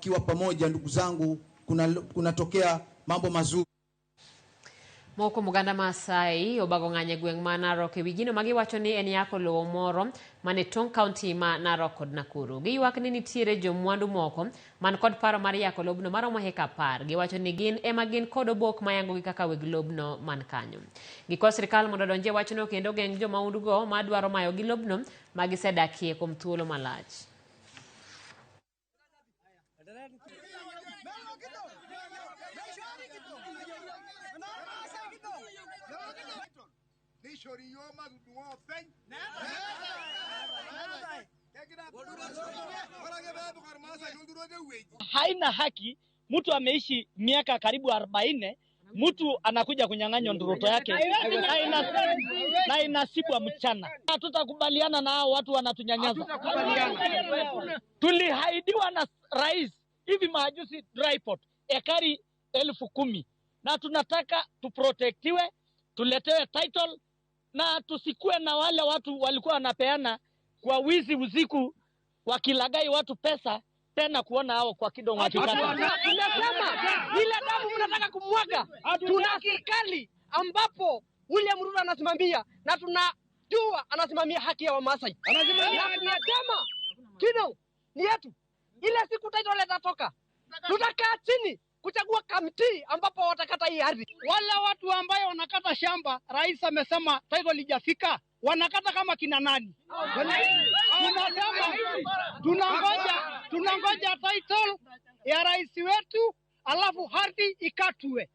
Wakiwa pamoja, ndugu zangu, kunatokea mambo mazuri. Moko kuom oganda Maasai obago ng'anyo e gweng' ma Narok e wi gino ma giwacho ni en yako lowo moro mane tong' kaunti ma Narok kod Nakuru. Giywak ni nitiere jomwandu moko man kod paro mar yako lobno maromo heka 10. Giwacho ni gin ema gin kod obok mayangogi kaka weg lobno man kanyo. Gikwayo sirikal mondo odonji e wachno kendo ogeng' jomahundugo madwaro mayogi lobno ma gisedakie kuom thuolo malach. Haina haki, mtu ameishi miaka karibu 40, mtu anakuja kunyang'anywa ndoto yake na inasibwa mchana. Hatutakubaliana na hao watu wanatunyanyasa. Tulihaidiwa na rais hivi majuzi dry port ekari 10,000, na tunataka tuprotektiwe, tuletewe title na tusikue na wale watu walikuwa wanapeana kwa wizi usiku wakilagai watu pesa, tena kuona hao kwa kidongo wakikata. Tunasema ile damu mnataka kumwaga, tuna serikali ambapo William Ruto anasimamia na tunajua anasimamia haki ya Wamasai. Na tunasema Kidong ni yetu. Ile siku title itatoka, tutakaa chini kuchagua kamiti ambapo watakata hii ardhi. Wale watu ambayo wanakata shamba, rais amesema title haijafika, wanakata kama kina nani? Tunasema tunangoja title ya rais wetu, alafu ardhi ikatwe.